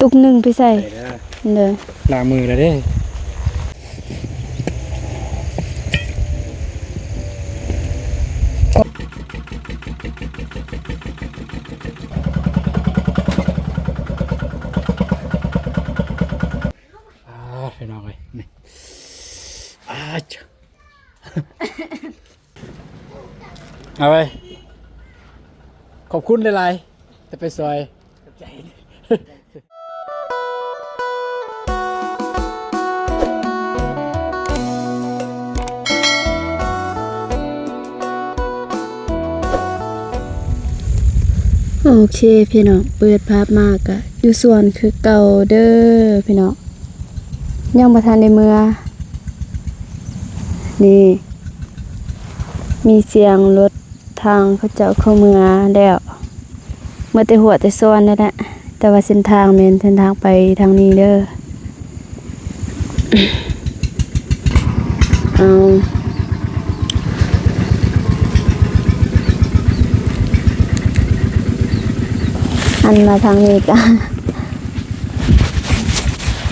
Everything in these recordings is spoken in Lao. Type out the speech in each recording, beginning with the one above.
ຕຸກໜຶ່ງໄປໃສ່ ໃສ່ເດີ ເດີ ລ້າງມືແລ້ວເດ້. ອ່າ ພີ່ນ້ອງເອີຍ ນີ້ ອ່າ ເອົາໄວ້ ຂອບຄຸນຫຼາຍໆ ທີ່ໄປຊ່ອຍ ຂອບໃຈ. ໂອເຄພີ່ນ້ອງ ເປີດພາບມາກະຢູ່ສວນຄືເກົ່າເດີພີ່ນ້ອງ ຍັງບໍ່ທັນໄດ້ເມືອ. ນີ້ ມີສຽງລົດ ທາງເຂົາເຈົ້າເຂົ້າເມືອແລ້ວ ເມືອແຕ່ຫົວແຕ່ສວນນັ້ນແຫຼະ ແຕ່ວ່າເສັ້ນທາງແມ່ນເສັ້ນທາງໄປທາງນີ້ເດີ. ເອົາ ຫັນມາທາງນີ້ກະ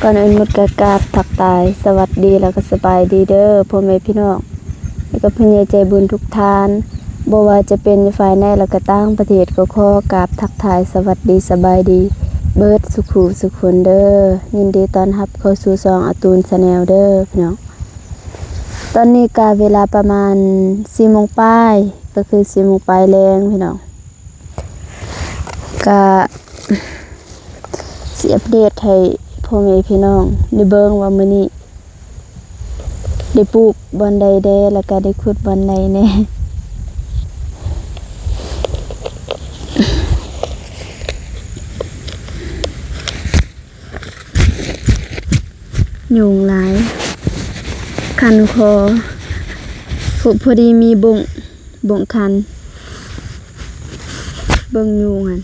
ກ່ອນອື່ນໝົດກະກາບທັກທາຍສະຫວັດດີ ແລ້ວກະສະບາຍດີເດີພໍ່ແມ່ພີ່ນ້ອງ ແລ້ວກະຜູ້ໃຫຍ່ໃຈບຸນທຸກທ່ານ ບໍ່ວ່າຈະເປັນຢູ່ຝ່າຍໃນ ແລ້ວກະຕ່າງປະເທດ ກໍຂໍກາບທັກທາຍສະຫວັດດີສະບາຍດີເບິດສູ່ຄູ່ສູ່ຄົນເດີ. ຍິນດີຕ້ອນຮັບເຂົ້າສູ່ຊ່ອງອາຕູນ Channel ເດີພີ່ນ້ອງ. ຕອນນີ້ກະເວລາປະມານສີ່ໂມງປາຍ ກໍຄືສີ່ໂມງປາຍແລງພີ່ນ້ອງ. ກະຊິອັບເດດໃຫ້ພໍ່ແມ່ພີ່ນ້ອງໄດ້ເບິ່ງວ່າມື້ນີ້ໄດ້ປູກບ່ອນໃດແດ່ ແລ້ວກະໄດ້ຂຸດບ່ອນໃດແດ່. ຍຸງຫຼາຍ ຄັນຄໍ ພໍ ພໍດີມີບົ້ງ ບົ້ງຄັນ ເບິ່ງຍຸງຫັ້ນ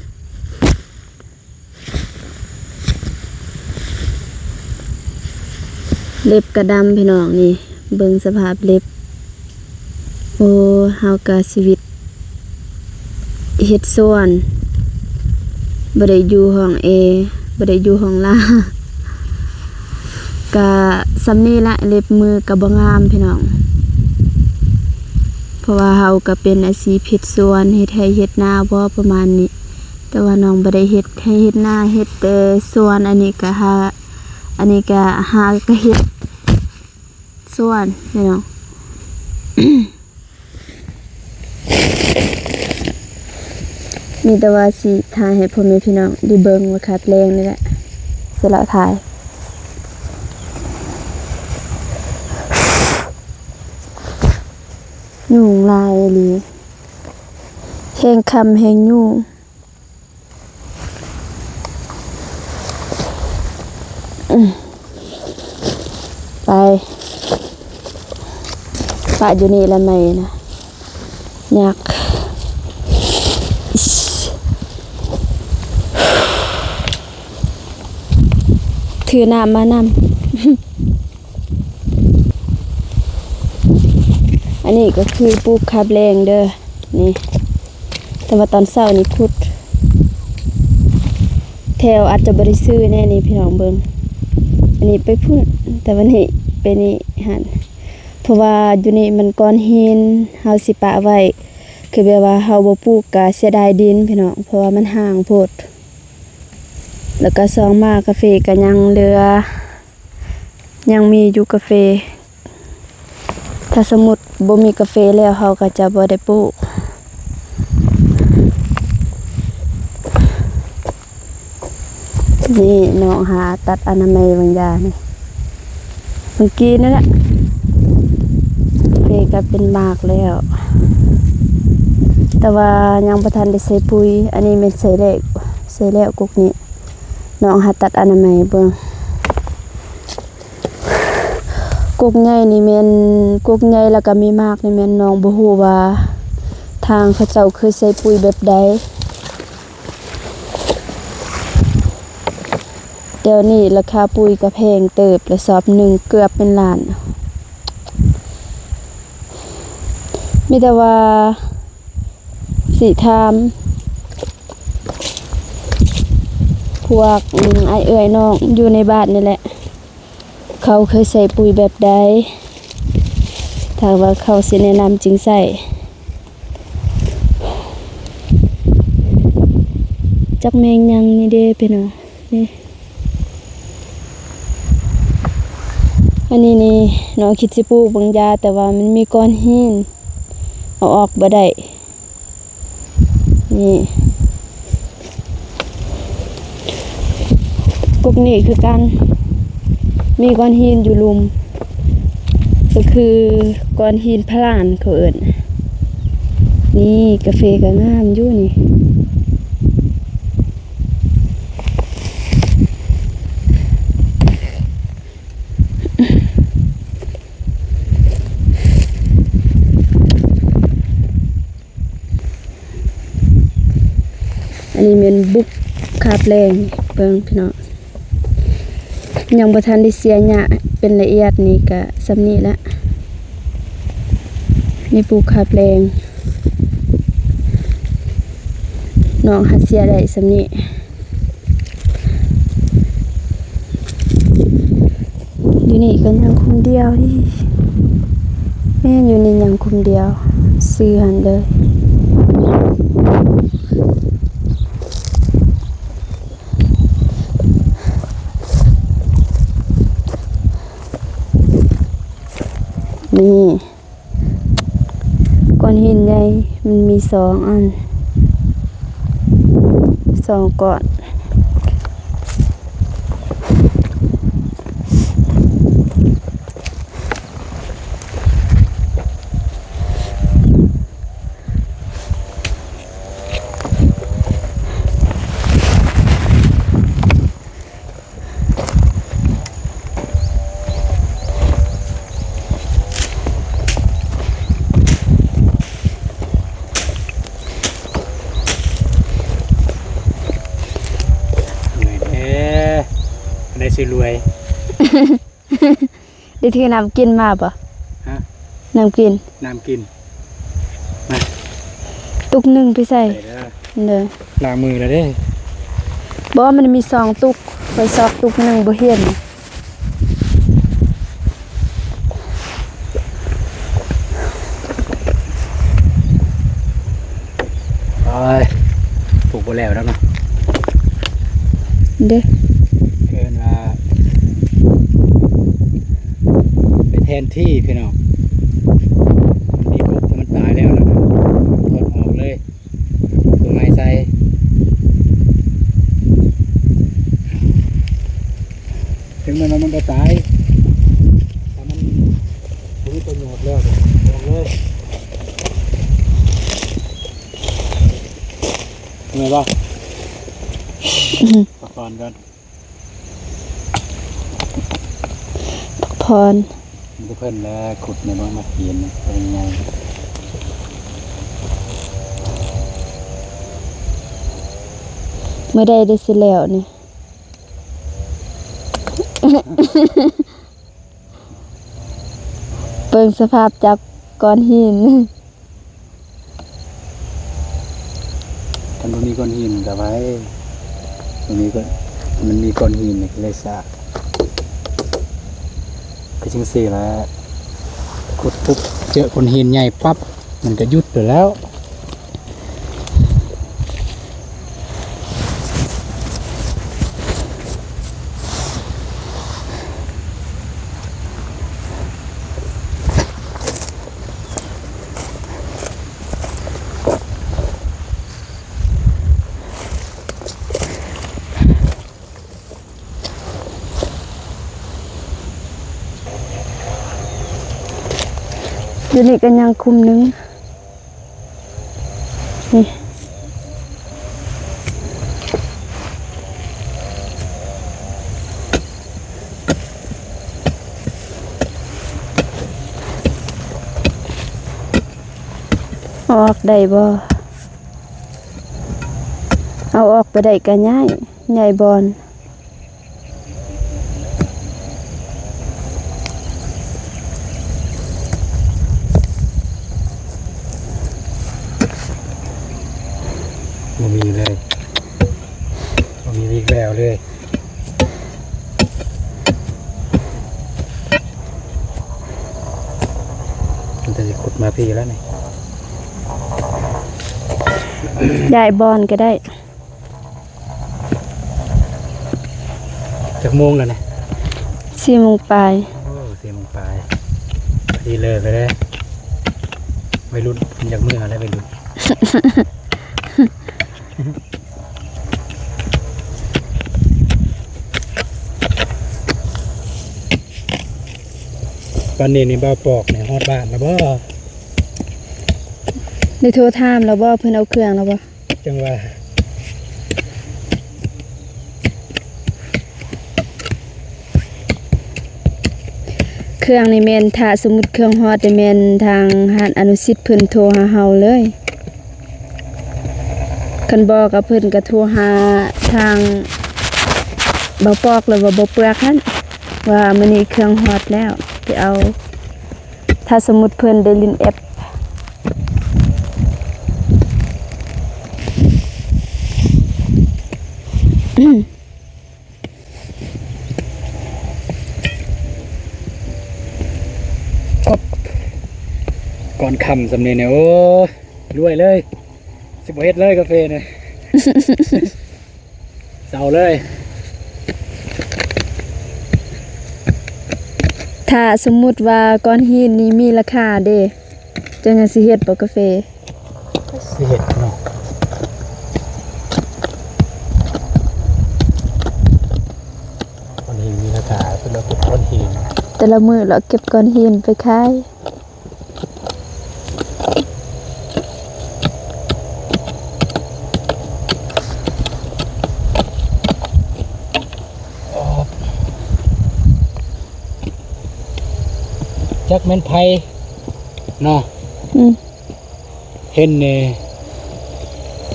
ເລັບກະດຳພີ່ນ້ອງ ນີ້ ເບິ່ງສະພາບເລັບ. ໂອ້ ເຮົາກະຊີວິດເຮັດສວນ ບໍ່ໄດ້ຢູ່ຫ້ອງແອ ບໍ່ໄດ້ຢູ່ຫ້ອງລາ ກະສ່ຳນີ້ລະ ເລັບມືກະບໍ່ງາມພີ່ນ້ອງ ເພາະວ່າເຮົາກະເປັນອາຊີບເຮັດສວນ ເຮັດໄຮ່ເຮັດນາບໍ ປະມານນີ້ ແຕ່ວ່ານ້ອງບໍ່ໄດ້ເຮັດໄຮ່ເຮັດນາ ເຮັດແຕ່ສວນ ອັນນີ້ກະຫາ ອັນນີ້ກະຫາກະເຮັດ ສວນພີ່ນ້ອງ ມີແຕ່ວ່າຊິຖ່າຍໃຫ້ພໍ່ແມ່ພີ່ນ້ອງໄດ້ເບິ່ງວ່າຄາບແລງນີ້ແຫຼະ ຊິເລາະຖ່າຍ. ຍຸງຫຼາຍອີ່ຫຼີ ແຮງຄຳແຮງຍຸງ. ອືມ ໄປ ປະຢູ່ນີ້ລະໄໝນະ ຍາກ ຖືນ້ຳມານຳ. ອັນນີ້ກໍຄືປູກຄາບແລງເດີ ນີ້ ແຕ່ວ່າຕອນເຊົ້ານີ້ຂຸດ ແຖວອາດຈະບໍ່ໄດ້ຊື້ແນ່ນີ້ພີ່ນ້ອງເບິ່ງ ອັນນີ້ໄປພຸ້ນ ແຕ່ວ່ານີ້ໄປນີ້ຫັ້ນ ເພາະວ່າຢູ່ນີ້ມັນກ້ອນຫີນ ເຮົາຊິປະໄວ້ ຄືແບບວ່າເຮົາບໍ່ປູກກະເສຍດາຍດິນພີ່ນ້ອງ ເພາະວ່າມັນຫ່າງໂພດ. ແລ້ວກະສອງໝາກກາເຟກະຍັງເຫຼືອ ຍັງມີຢູ່ກາເຟ ຖ້າສົມມຸດບໍ່ມີກາເຟແລ້ວ ເຮົາກະຈະບໍ່ໄດ້ປູກ. ນີ້ນ້ອງຫາຕັດອະນາໄມບາງຢ່າງນີ້ ເມື່ອກີ້ນີ້ແຫຼະ ເຟກະເປັນໝາກແລ້ວ ແຕ່ວ່າຍັງບໍ່ທັນໄດ້ໃສ່ປຸ໋ຍ. ອັນນີ້ແມ່ນໃສ່ແລ້ວ ໃສ່ແລ້ວກົກນີ້ ນ້ອງຫາຕັດອະນາໄມເບິ່ງ. ກົກໃຫຍ່ນີ້ແມ່ນ ກົກໃຫຍ່ແລ້ວກະມີໝາກນີ້ແມ່ນນ້ອງບໍ່ຮູ້ວ່າທາງເຂົາເຈົ້າເຄີຍໃສ່ປຸ໋ຍແບບໃດ. ດຽວນີ້ລາຄາປຸ໋ຍກະແພງເຕີບ ກະສອບໜຶ່ງເກືອບເປັນລ້ານ. ມີແຕ່ວ່າຊິຖາມ ເ ພວກ ອືມ ອ້າຍເອື້ອຍນ້ອງຢູ່ໃນບ້ານນີ້ແຫຼະ ເຂົາເຄີຍໃສ່ປຸ໋ຍແບບໃດ ຖ້າວ່າເຂົາຊິແນະນຳຈຶ່ງໃສ່. ຈັກແມງຫຍັງນີ້ເດ້ພີ່ນ້ອງ ນີ້ ອັນນີ້ນີ້ ນ້ອງຄິດຊິປູກບາງຢ່າ ແຕ່ວ່າມັນມີກ້ອນຫີນ ເອົາອອກບໍ່ໄດ້. ນີ້ ກົກນີ້ຄືກັນ ມີກ້ອນຫີນຢູ່ລຸ່ມ ກໍຄືກ້ອນຫີນພະລານເຂົາເອີ້ນ. ນີ້ກາເຟກໍງາມຢູ່ນີ້. ອັນນີ້ແມ່ນບຸກຄາບແລ້ງ ເບິ່ງພີ່ນ້ອງ ຍັງບໍ່ທັນໄດ້ເສຍຫຍ້າເປັນລະອຽດ ນີ້ກະສ່ຳນີ້ລະ ມີປູກຄາບແລ້ງ ນ້ອງຫາເສຍໄດ້ສ່ຳນີ້. ຢູ່ນີ້ກໍຍັງຄຸມດຽວເດ້ ແມ່ນ ຢູ່ນີ້ຍັງຄຸມດຽວ ຊື່ຫັ້ນເດີ. ນີ້ ກ້ອນຫີນໃຫຍ່ມັນມີສອງອັນ ສອງກ້ອນ. ເອີ ອັນໃດຊິລວຍ? ໄດ້ຖືນ້ຳກິນມາບໍ່? ຮະ? ນ້ຳກິນ ນ້ຳກິນ ມາ ຕຸກໜຶ່ງໄປໃສ່ ໃສ່ເດີ ເດີ ລ້າງມືແລ້ວເດ້. ບໍ່ ມັນມີສອງຕຸກ ຂ້ອຍຊອກຕຸກໜຶ່ງບໍ່ເຫັນ. ໂອ້ຍ ປູກບໍ່ແລ້ວແລ້ວເນາະ ເດ້ ເອີ້ນວ່າໄປແທນທີ່ພີ່ນ້ອງ ມີກົກທີ່ມັນຕາຍແລ້ວ ແລ້ວກໍຖອດອອກເລີຍ ເອົາຕົວໃໝ່ໃສ່ ເຖິງແມ່ນວ່າມັນບໍ່ຕາຍ ຖ້າມັນບໍ່ມີປະໂຫຍດແລ້ວກໍອອກເລີຍ ເມື່ອຍບໍ່? ອືມ ພັກຜ່ອນກ່ອນ ພັກຜ່ອນ. ມີແຕ່ເພິ່ນແຫຼະຂຸດໃນບ່ອນມັກຫີນເປັນຫຍັງ ມື້ໃດໄດ້ຊິແລ້ວນີ້? ເບິ່ງສະພາບຈັບກ້ອນຫີນ. ຄັນບໍ່ມີກ້ອນຫີນກໍໄວ ມັນມີກ້ອນ ມັນມີກ້ອນຫີນນີ້ກໍເລີຍຊ້າ ຄືຈັ່ງຊີ້ແຫຼະ ຂຸດປຸບເຈີກ້ອນຫີນໃຫຍ່ປັບ ມັນກໍຢຸດໂດດແລ້ວ. ຢູ່ນີ້ກໍຍັງຄຸ້ມໜຶ່ງ ນີ້ ອອກໄດ້ບໍ່? ເອົາອອກບໍ່ໄດ້ກະຍ້າຍ ຍ້າຍບ່ອນ. ບໍ່ມີເລີຍ ບໍ່ມີວິກແວວ ເລີຍ ມັນຈະຂຸດມາພີ້ແລ້ວນີ້ ຍ້າຍບ່ອນກໍໄດ້. ຈັກໂມງແລ້ວນີ້? ສີ່ໂມງປາຍ. ໂອ້ ສີ່ໂມງປາຍ ພໍດີເລີກແລ້ວເດ້. ໄວລຸ້ນຢາກເມືອແລ້ວ ໄວລຸ້ນ. ຕອນນີ້ນີ້ ບ່າວປອກນີ້ຮອດບ້ານແລ້ວບໍ່? ໄດ້ໂທຖາມແລ້ວບໍ່? ເພິ່ນເອົາເຄື່ອງແລ້ວບໍ່? ຈັ່ງວ່າ ເຄື່ອງນີ້ແມ່ນ ຖ້າສົມມຸດເຄື່ອງຮອດນີ້ແມ່ນທາງຮ້ານອະນຸສິດເພິ່ນໂທຫາເຮົາເລີຍ. ຄັນບໍ່ກໍເພິ່ນກໍໂທຫາທາງບ່າວປອກ ຫຼືວ່າບ່າວເປືອກຫັ້ນ ວ່າມື້ນີ້ເຄື່ອງຮອດແລ້ວ ໄປເອົາ. ຖ້າສົມມຸດເພິ່ນໄດ້ຫຼິ້ນແອັບ ກົບ ກ່ອນຄ່ຳສ່ຳນີ້ນະ ໂອ້ຍ ລວຍເລີຍ ຊິບໍ່ເຮັດເລີຍກາເຟນີ້. ເຊົາເລີຍ. ຖ້າສົມມຸດວ່າກ້ອນຫີນນີ້ມີລາຄາເດ ເຈົ້າຍັງຊິເຮັດບໍ່ກາເຟ? ຊິເຮັດເນາະ. ກ້ອນຫີນມີລາຄາ ເພິ່ນເອົາເກັບກ້ອນຫີນ ແຕ່ລະມື້ເລາະເກັບກ້ອນຫີນໄປຂາຍ. ຈັກແມ່ນໃຜເນາະ ອືມ ເຫັນແດ່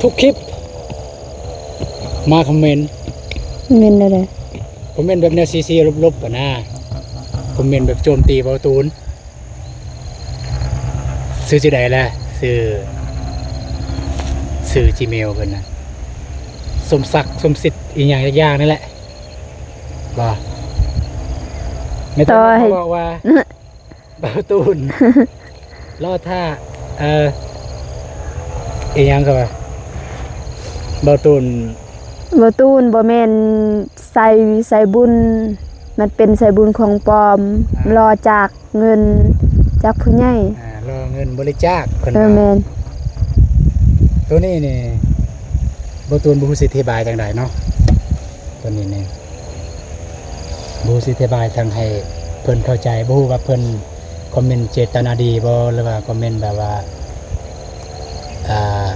ທຸກຄລິບມາຄອມເມັນ. ຄອມເມັນແນວໃດ? ຄອມເມັນແບບແນວເຊຍໆລົບໆຫັ້ນນະ ຄອມເມັນແບບໂຈມຕີບ່າວຕູນ. ຊື່ຈັ່ງໃດລະ? ຊື່ ຊື່ຈີເມວເພິ່ນນະ ສົມສັກ ສົມສິດ ອີ່ຫຍັງຈັກຢ່າງນີ້ແຫຼະ ບໍ່? ແມ່ນ ຕໍ່ໃຫ້ ເວົ້າວ່າ ບ່າວຕູນ ລໍຖ້າ ເອີ ອີ່ຫຍັງກໍວ່າ ບ່າວຕູນ ບໍ່ຕູນ ບໍ່ແມ່ນໄຊ ໄຊບຸນ ມັນເປັນໄຊບຸນຂອງປອມ ອ່າ ຫຼໍ້ຈາກເງິນຈາກຜູ້ໃຫຍ່ ອ່າ ຫຼໍ້ເງິນບໍລິຈາກເພິ່ນ ເອີ ວ່າ ແມ່ນ ໂຕນີ້ນີ້ ບໍ່ຕູນບໍ່ຮູ້ຊິອະທິບາຍຈັ່ງໃດເນາະ ໂຕນີ້ນີ້ ບໍ່ຮູ້ຊິອະທິບາຍຈັ່ງໃຫ້ເພິ່ນເຂົ້າໃຈ ບໍ່ຮູ້ວ່າເພິ່ນຄອມເມັນເຈດຕະນາດີບໍ່ ຫຼືວ່າຄອມເມັນແບບວ່າ ອ່າ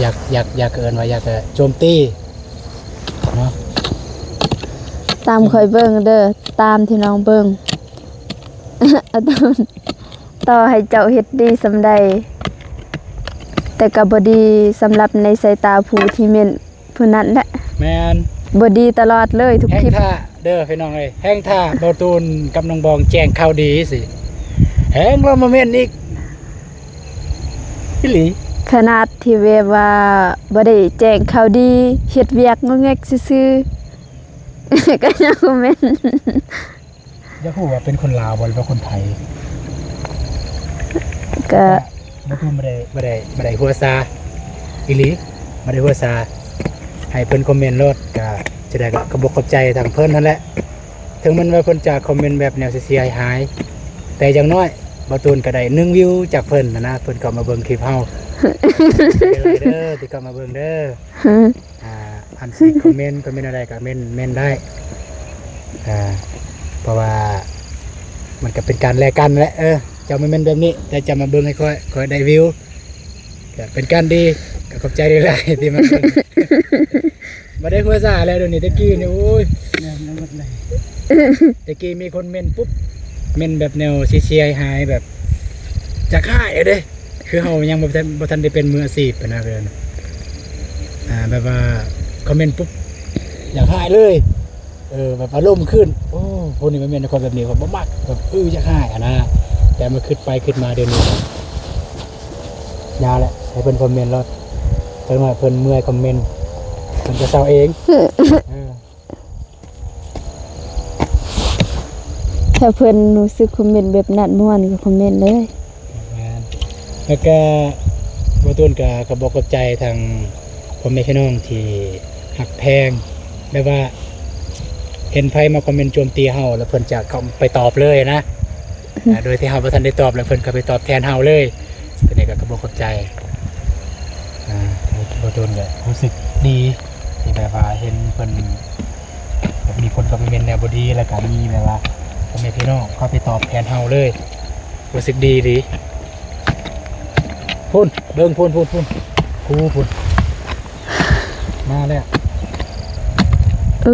ຢາກ ຢາກ ຢາກ ເອີ້ນວ່າຢາກຈະໂຈມຕີເນາະ ຕາມຂ້ອຍເບິ່ງເດີ ຕາມທີ່ນ້ອງເບິ່ງ ຕໍ່ໃຫ້ເຈົ້າເຮັດດີສ່ຳໃດ ແຕ່ກໍບໍ່ດີສຳລັບໃນສາຍຕາຜູ້ທີ່ເມັນ ຜູ້ນັ້ນແຫຼະ ແມ່ນ ບໍ່ດີຕະຫຼອດເລີຍທຸກຄລິບ ແຮ່ງຖ້າເດີພີ່ນ້ອງເອີຍ ແຮ່ງຖ້າບ່າວຕູນກັບນ້ອງບອງແຈ້ງຂ່າວດີຊິ ແຮ່ງລອງມາເມັນອີກ ອີ່ຫຼີ ຂະໜາດທີ່ແບບວ່າບໍ່ໄດ້ແຈ້ງຂ່າວດີ ເຮັດວຽກງອແງກຊື່ໆ ກໍຍັງມາເມັນ. ຢາກຮູ້ວ່າເປັນຄົນລາວບໍ່ ຫຼືວ່າຄົນໄທ? ກະ ບໍ່ຄື ບໍ່ໄດ້ ບໍ່ໄດ້ ບໍ່ໄດ້ຫົວຊາອີ່ຫຼີ ບໍ່ໄດ້ຫົວຊາ ໃຫ້ເພິ່ນຄອມເມັນໂລດ ກະຈະໄດ້ ກະຂອບອົກຂອບໃຈທາງເພິ່ນຫັ້ນແຫຼະ ເຖິງແມ່ນວ່າເພິ່ນຈະຄອມເມັນແບບແນວເສຍຫາຍ ແຕ່ຢ່າງໜ້ອຍບ່າວຕູນກະໄດ້ໜຶ່ງວິວຈາກເພິ່ນຫັ້ນນະ ເພິ່ນເຂົ້າມາເບິ່ງຄລິບເຮົາ ເດີ ທີ່ເຂົ້າມາເບິ່ງເດີ. ອ່າ ອັນຊິຄອມເມັນ ຄອມເມັນແນວໃດກໍເມັນ ເມັນໄດ້ ອ່າ ເພາະວ່າມັນກໍເປັນການແລກກັນແຫຼະ ເອີ ເຈົ້າມາເມັນແບບນີ້ ແຕ່ເຈົ້າມາເບິ່ງໃຫ້ຂ້ອຍ ຂ້ອຍໄດ້ວິວ ກໍເປັນການດີ ກໍຂອບໃຈຫຼາຍໆທີ່ມາເບິ່ງ ບໍ່ໄດ້ຫົວຊາແລ້ວດຽວນີ້ ແຕ່ກີ້ນີ້ ໂອ້ຍ ແມ່ນໝົດເລີຍ ແຕ່ກີ້ມີຄົນເມັນປຸບ ເມັນແບບແນວເສຍຫາຍໆ ແບບຢາກຮ້າຍເດ້ ຄືເຮົາຍັງບໍ່ທັນ ບໍ່ທັນໄດ້ເປັນມືອາຊີບຫັ້ນນະ ເອີ ອ່າ ແບບວ່າຄອມເມັນປຸບ ຢາກຮ້າຍເລີຍ ເອີ ແບບອາລົມຂຶ້ນ ໂອ້ ພວກນີ້ມັນແມ່ນຄົນແບບນີ້ ຂ້ອຍບໍ່ມັກ ແບບ ເອີ ຢາກຮ້າຍຫັ້ນນະ ແຕ່ມາຄິດໄປຄິດມາດຽວນີ້ ຢ່າແຫຼະ ໃຫ້ເພິ່ນຄອມເມັນໂລດ ຈັກໜ້ອຍເພິ່ນເມື່ອຍຄອມເມັນ ເພິ່ນຈະເຊົາເອງ. ເອີ ຖ້າເພິ່ນຮູ້ສຶກຄອມເມັນແບບນັ້ນ ມ່ວນກໍຄອມເມັນເລີຍ. ແມ່ນ. ແລ້ວກະບ່າວຕູນກະຂອບອົກຂອບໃຈທາງພໍ່ແມ່ພີ່ນ້ອງທີ່ຮັກແພງ ແບບວ່າເຫັນໃຜມາຄອມເມັນໂຈມຕີເຮົາ ແລ້ວເພິ່ນຈະເຂົ້າໄປຕອບເລີຍນະ ອືມ ໂດຍທີ່ເຮົາບໍ່ທັນໄດ້ຕອບ ແລ້ວເພິ່ນກໍໄປຕອບແທນເຮົາເລີຍ. ຕົວນີ້ກໍຂອບອົກຂອບໃຈ ອ່າ ບ່າວຕູນກໍຮູ້ສຶກດີທີ່ແບບວ່າເຫັນເພິ່ນ ແບບມີຄົນເຂົ້າໄປເມັນແນວບໍ່ດີ ແລ້ວກໍມີແບບວ່າພໍ່ແມ່ພີ່ນ້ອງເຂົ້າໄປຕອບແທນເຮົາເລີຍ ຮູ້ສຶກດີອີ່ຫຼີ. ພຸ້ນ ເບິ່ງພຸ້ນ ພຸ້ນ ພຸ້ນ ພູພຸ້ນ ມາແລ້ວ. ເອີ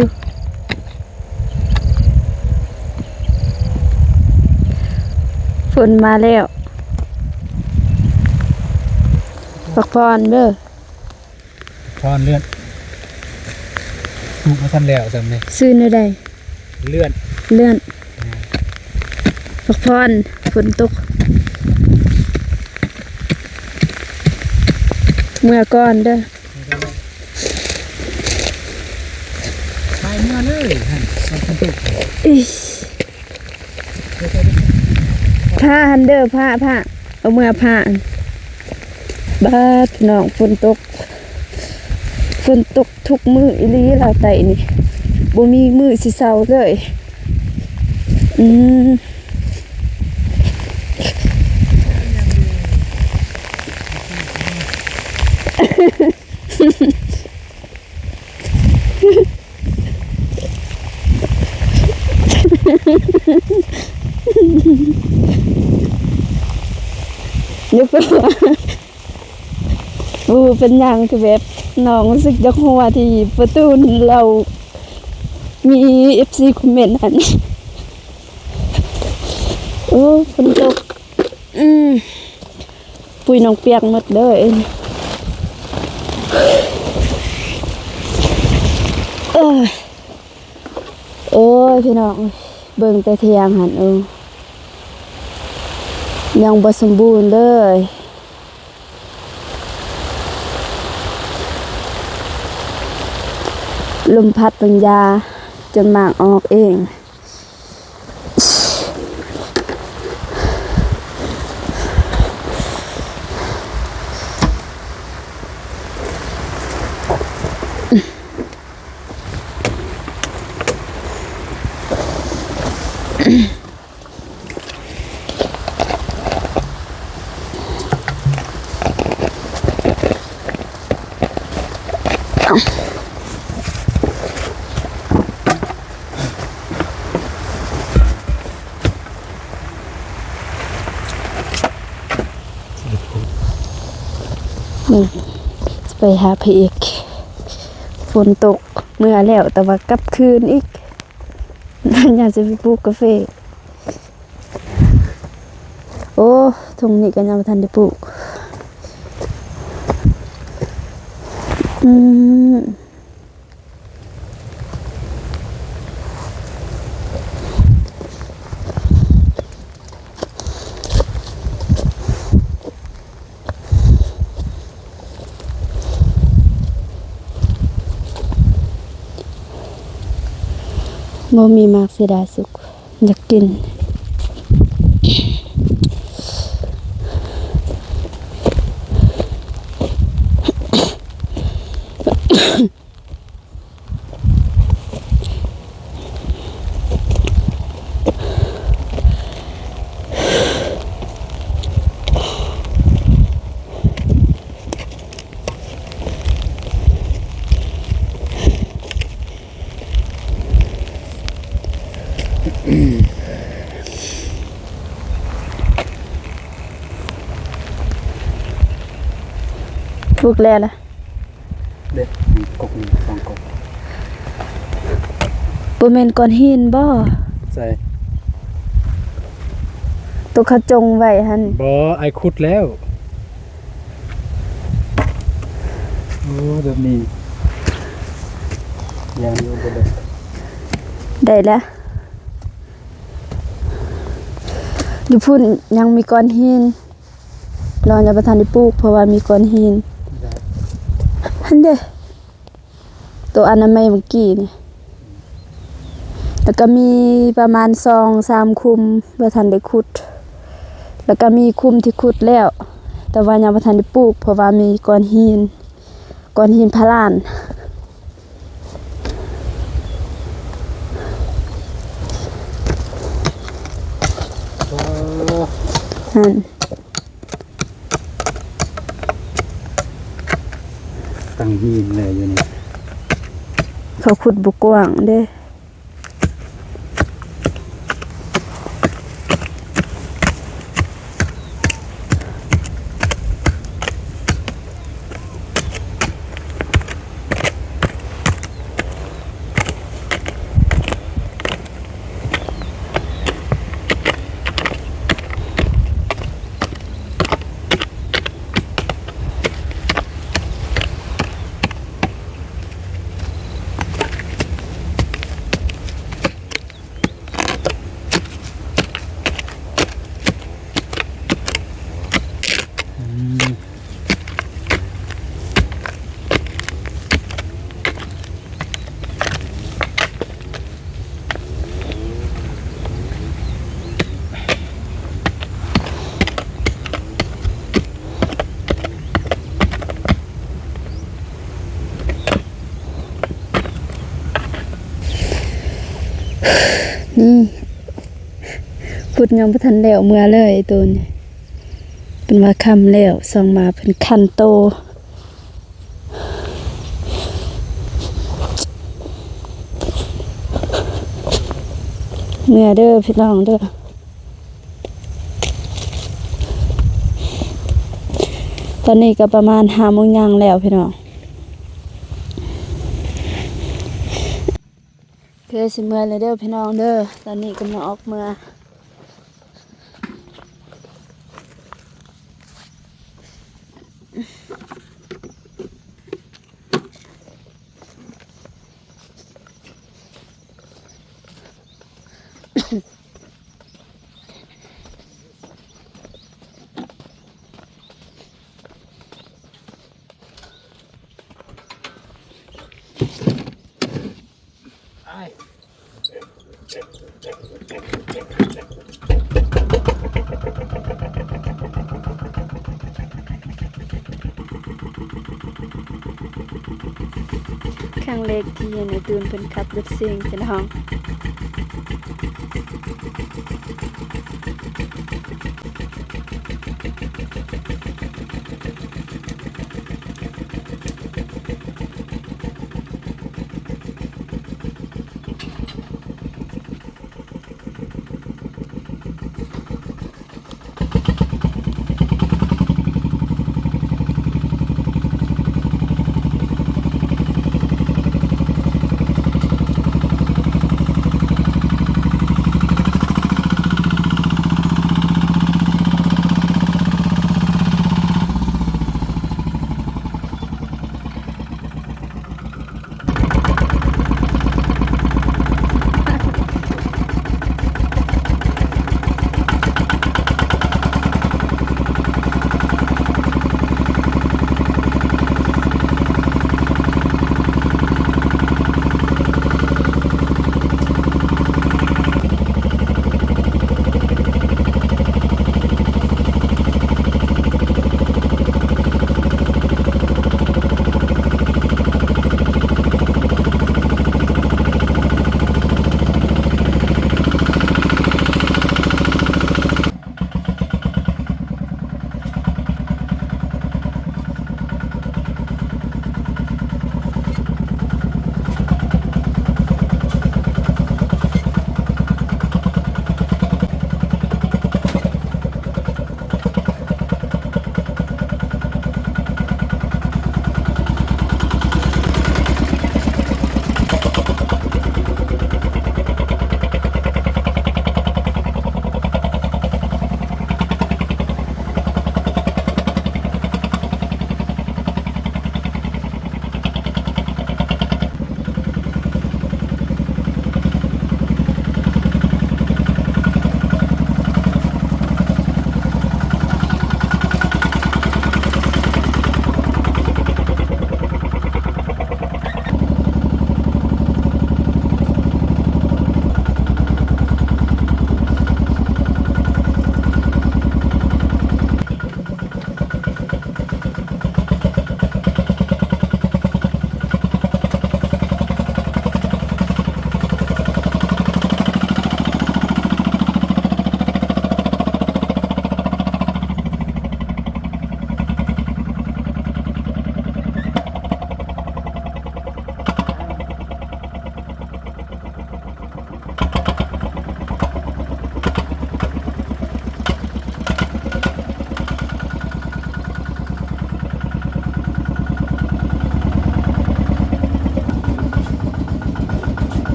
ຝົນມາແລ້ວ ພັກຜ່ອນເດີ. ພອນເລື່ອນ ປູກບໍ່ທັນແລ້ວຊ້ຳນີ້. ຊື່ແນວໃດ? ເລື່ອນ ເລື່ອນ ອືມ ພັກຜ່ອນ ຝົນຕົກ ເມືອກ່ອນເດີ. ໄປເມືອເລີຍຫັ້ນ ຕອນຝົນຕົກ ອີ ຜ້າຫັ້ນເດີ ຜ້າ ຜ້າ ເອົາເມືອຜ້າ. ບາດ ພີ່ນ້ອງ ຝົນຕົກ ຝົນຕົກທຸກມື້ອີ່ຫຼີລາວໃຕ້ນີ້ ບໍ່ມີມື້ຊິເຊົາເລີຍ. ອືມ ບໍ່ຮູ້ເປັນຫຍັງ ຄືແບບນ້ອງຮູ້ສຶກຢາກຫົວທີ່ປະຕູນລາວມີເອັຟຊີຄອມເມັນຫັ້ນ. ໂອ້ ຝົນຕົກ ອືມ ປຸຍນ້ອງປຽກໝົດເດີ. ເອີຍ ໂອ້ຍ ພີ່ນ້ອງ ເບິ່ງແຕ່ທຽງຫັ້ນ ເອີ ຍັງບໍ່ສົມບູນເລີຍ. ລົມພັດບາງຢ່າ ຈົນໝາກອອກເອງ. ນີ້ ຈະໄປຫາພະເອກ ຝົນຕົກ ເມືອແລ້ວ ແຕ່ວ່າກັບຄືນອີກ ຢາກຈະໄປປູກກາເຟ. ໂອ້ ທົ່ງນີ້ກໍຍັງບໍ່ທັນໄດ້ປູກ. ອືມ ບໍ່ມີໝາກເສດາສຸກ ຢາກກິນ. ປູກແລ້ວລະ ເດ້ ມີກົກນີ້ສອງກົກ. ບໍ່ແມ່ນກ້ອນຫີນບໍ? ໃສ? ໂຕເຂົາຈົ່ງໄວ້ຫັ້ນ. ບໍ່, ອ້າຍຂຸດແລ້ວ. ໂອ້ ແບບນີ້ ຢ້ານຢູ່ບໍ່ໄດ້. ໄດ້ລະ. ຢູ່ພຸ້ນຍັງມີກ້ອນຫີນ. ລາວຍັງບໍ່ທັນໄດ້ປູກ ເພາະວ່າມີກ້ອນຫີນ. ຫັ້ນເດ້. ໂຕອະນາໄມເມື່ອກີ້ນີ້ ແລ້ວກໍມີປະມານສອງສາມຂຸມບໍ່ທັນໄດ້ຂຸດ ແລ້ວກໍມີຂຸມທີ່ຂຸດແລ້ວ ແຕ່ວ່າຍັງບໍ່ທັນໄດ້ປູກ ເພາະວ່າມີກ້ອນຫີນ ກ້ອນຫີນພະລານ ໂອ້ ຫັ້ນ ຕັ້ງຫີນແຫຼະຢູ່ນີ້ ເຂົາຂຸດບໍ່ກວ້າງເດ້. ນີ້ ຂຸດຍັງບໍ່ທັນແລ້ວ ເມືອເລີຍໂຕນີ້ ເພິ່ນວ່າຄ່ຳແລ້ວ ສ່ອງມາເພິ່ນຄັນໂຕ. ເມືອເດີພີ່ນ້ອງເດີ ຕອນນີ້ກໍປະມານຫ້າໂມງຍ່າງແລ້ວພີ່ນ້ອງ ເພື່ອຊິເມືອແລ້ວເດີພີ່ນ້ອງເດີ ຕອນນີ້ກຳລັງອອກເມືອ. ຄັ້ງແລກທີ່ເຫັນໄອ້ຕູນເພິ່ນຂັບລົດເຊັງ ພີ່ນ້ອງ. ເ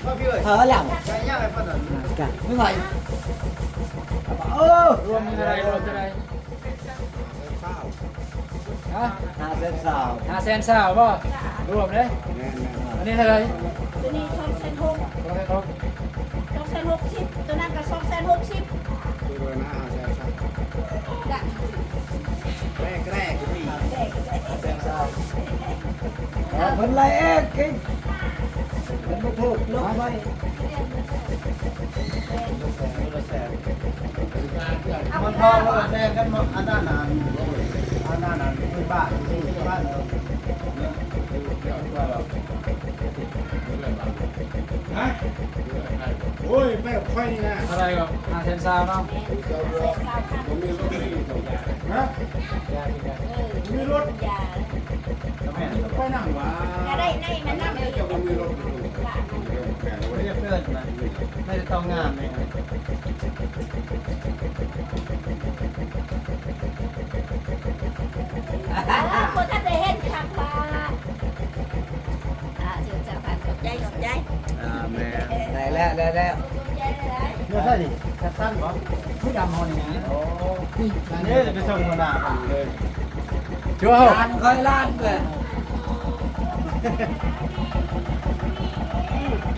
ເອີ ແລ້ວກະ ເອີ ລວມເທົ່າໃດ? ລວມເທົ່າໃດ? ຮະ? ຫ້າແສນຊາວ ຫ້າແສນຊາວບໍ່? ລວມເດ້. ແມ່ນໆ ອັນນີ້ເທົ່າໃດ? ຕົວນີ້ສອງແສນຫົກ ສອງແສນຫົກ ສອງແສນຫົກສິບ ຕົວນັ້ນກໍສອງແສນຫົກສິບ ຕົວນັ້ນຫ້າແສນຊາວ ແກະແກະກໍມີ ແກະແກະ ຫ້າແສນຊາວ ເພິ່ນໄລ່ເອງກິນ ເພິ່ນບໍ່ຖືກລົດໄວ້ ມັນພໍຄົນລະແສນກັນເນາະ ອັນນັ້ນ ອັນນັ້ນ ອັນພື້ນບ້ານ ບ້ານເຮົາ ຮະ? ໂອ້ຍ ແມ່ຂ້ອຍນີ້ນະ ເທົ່າໃດກໍ ຫ້າແສນຊາວເນາະ ບໍ່ມີລົດ ຮະ? ບໍ່ມີລົດ ແມ່ນ ຂ້ອຍນຳວ່າ ຢາກໄດ້ໃນມັນນຳ ເຈົ້າບໍ່ມີລົດ ບໍ່ຢາກເກີດນະ ໄດ້ແຕ່ເຕົາງາມແມ່ນ ບໍ່ທັນໄດ້ເຫັນຄັກວ່າ ອ່າ ເຈົ້າ ເຈົ້າ ຂອບໃຈ ຂອບໃຈ ອ່າ ແມ່ນ ໄດ້ແລ້ວ ໄດ້ແລ້ວ ຂອບໃຈຫຼາຍໆ ເນື້ອໃສ່ນີ້ ຄັດສັນບໍ່? ຜູ້ດຳເຮົານີ້ນະ ໂອ້ ນີ້ ນີ້ໄປສົ່ງຫົວໜ້າເພິ່ນເລີຍ ໂຈ້ ລ້ານ ຂ້ອຍລ້ານເພິ່ນ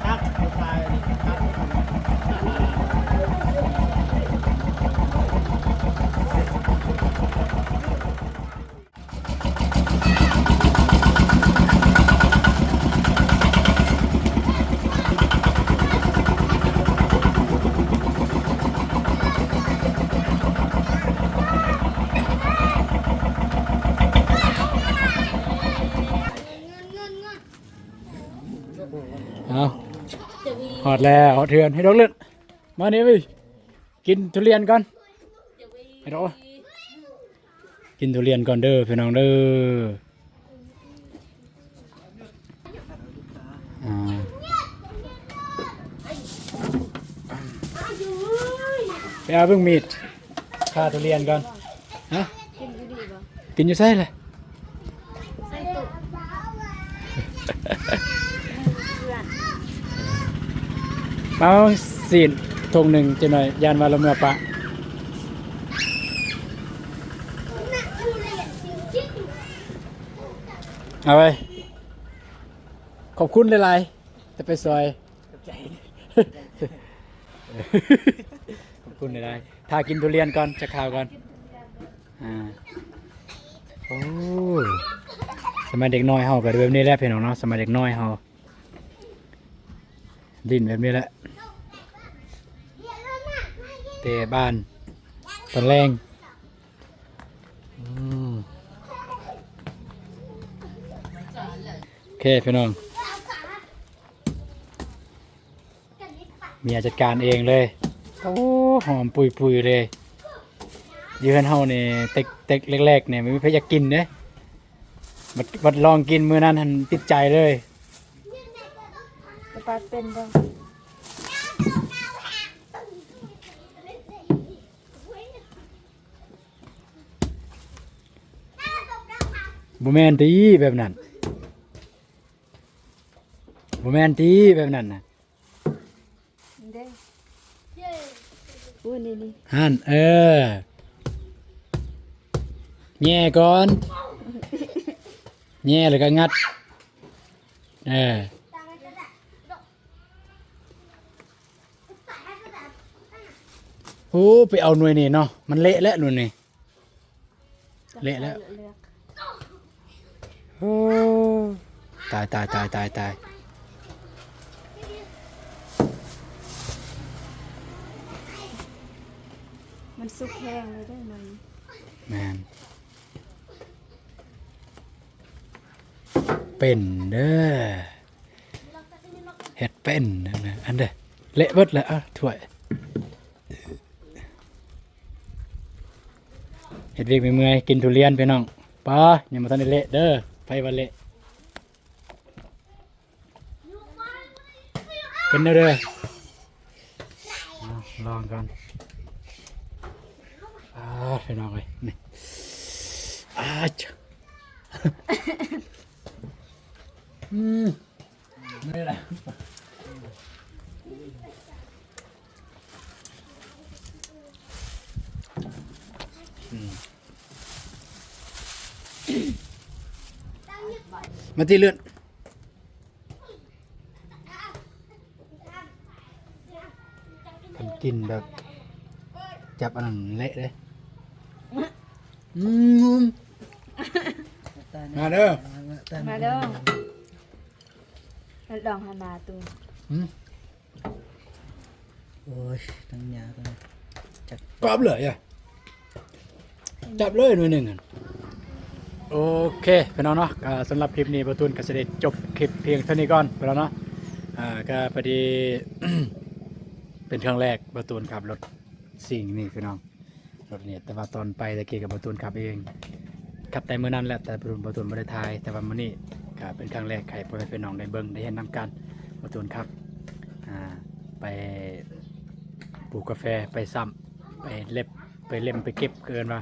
ຄັກ ຕາຍ ຄັກ. ເອົາ ຮອດແລ້ວ ຮອດເຮືອນ ໃຫ້ດອກເລືອດ ມານີ້ເວີຍ ກິນທຸລຽນກ່ອນ ໃຫ້ດອກ ກິນທຸລຽນກ່ອນເດີພີ່ນ້ອງເດີ ອ່າ ໄປເອົາເບິ່ງມີດຄາທຸລຽນກ່ອນ ຮະ ກິນຢູ່ໃສລະ? ໃສ່ຕູ້ ມາເອົາຊີ້ນຖົງໜຶ່ງຈັກໜ້ອຍ ຢ້ານວ່າລາວເມືອປະ ເອົາໄວ້ ຂອບຄຸນຫຼາຍໆ ແຕ່ໄປຊ່ອຍ ຂອບໃຈ ຂອບຄຸນຫຼາຍໆ ຖ້າກິນທຸລຽນກ່ອນ ຈັກຄາວກ່ອນ ອ່າ ໂອ້ ສະໄໝເດັກນ້ອຍເຮົາກໍແບບນີ້ແຫຼະພີ່ນ້ອງເນາະ ສະໄໝເດັກນ້ອຍເຮົາ ຫຼິ້ນແບບນີ້ແຫຼະ ແຕ່ບ້ານຕອນແລງ ອືມ ໂອເຄພີ່ນ້ອງ ເມຍຈັດການເອງເລີຍ ໂອ້ ຫອມປຸຍໆເລີຍ ຢູ່ເຮືອນເຮົານີ້ ແຕ່ ແຕ່ແລກໆນີ້ ບໍ່ມີໃຜຢາກກິນເດ້ ບັດ ບັດລອງກິນມື້ນັ້ນຫັ້ນຕິດໃຈເລີຍ ປາດເປັນບໍ່? ບໍ່ແມ່ນຕິແບບນັ້ນ ບໍ່ແມ່ນຕິແບບນັ້ນນະ ເດ້ ໂອ້ ນີ້ໆ ຫັ້ນ ເອີ ແຍ່ກ່ອນ ແຍ່ແລ້ວກໍງັດ ເອີ ໂອ້ ໄປເອົາໜ່ວຍນີ້ເນາະ ມັນເລະແລ້ວໜ່ວຍນີ້ ເລະແລ້ວ ເລືອກ ໂອ້ ຕາຍ ຕາຍ ຕາຍ ຕາຍ ຕາຍ ມັນສຸກແຮງເລີຍເດ້ ໜ່ວຍ ແມ່ນ ເປັນເດີ ເຮັດເປັນ ອັນເດີ ເລະເບິດແລ້ວ ເອົາຖ້ວຍ ເຮັດວຽກເມື່ອຍໆ ກິນທຸລຽນພີ່ນ້ອງ ປາ ຍັງບໍ່ທັນໄດ້ເລະເດີ ໃຜວ່າເລະ ເປັນແນວໃດ ເອົາ ລອງກ່ອນ ອາ ພີ່ນ້ອງເອີຍ ນີ້ ອາ ອືມ ນີ້ແຫຼະ ອືມ ມາຕິເລື່ອນ ຄັນກິນແບບຈັບອັນນັ້ນເລະເດ້. ອືມ ມາເດີ ມາເດີ ເຮັດດອງໃຫ້ໝາຕູ. ຫືມ ໂອ້ຍ ທັງຫຍ້າທັງຈັກ ກອບເລີຍອະ ຈັບເລີຍໜ່ວຍໜຶ່ງຫັ້ນ. ໂອເຄ ພີ່ນ້ອງເນາະ ກໍສຳລັບຄລິບນີ້ ບ່າວຕູນກໍຊິໄດ້ຈົບຄລິບພຽງເທົ່ານີ້ກ່ອນ ພີ່ນ້ອງເນາະ. ອ່າ ກໍພໍດີ ເປັນຄັ້ງແລກບ່າວຕູນຂັບລົດສິ່ງນີ້ ພີ່ນ້ອງ. ລົດນີ້ ແຕ່ວ່າຕອນໄປຕະກີ້ກັບບ່າວຕູນຂັບເອງ ຂັບແຕ່ມື້ນັ້ນແຫຼະ ແຕ່ບ່າວຕູນບໍ່ໄດ້ຖ່າຍ. ແຕ່ວ່າມື້ນີ້ກໍເປັນຄັ້ງແລກໃຫ້ພໍ່ແມ່ພີ່ນ້ອງໄດ້ເບິ່ງໄດ້ເຫັນນຳກັນ ບ່າວຕູນຂັບ ອ່າ ໄປປູກກາແຟ ໄປຊ້ຳ ໄປເລັບ ໄປເລັມ ໄປເກັບ ເອີ້ນວ່າ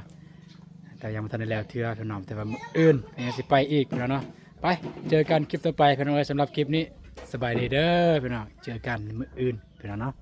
ແຕ່ຍັງບໍ່ທັນໄດ້ແລ້ວເທື່ອພີ່ນ້ອງ. ແຕ່ວ່າມື້ອື່ນກໍຍັງຊິໄປອີກພີ່ນ້ອງເນາະ. ໄປ ເຈີກັນຄລິບຕໍ່ໄປພີ່ນ້ອງເອີຍ. ສຳລັບຄລິບນີ້ ສະບາຍດີເດີພີ່ນ້ອງ ເຈີກັນມື້ອື່ນພີ່ນ້ອງເນາະ.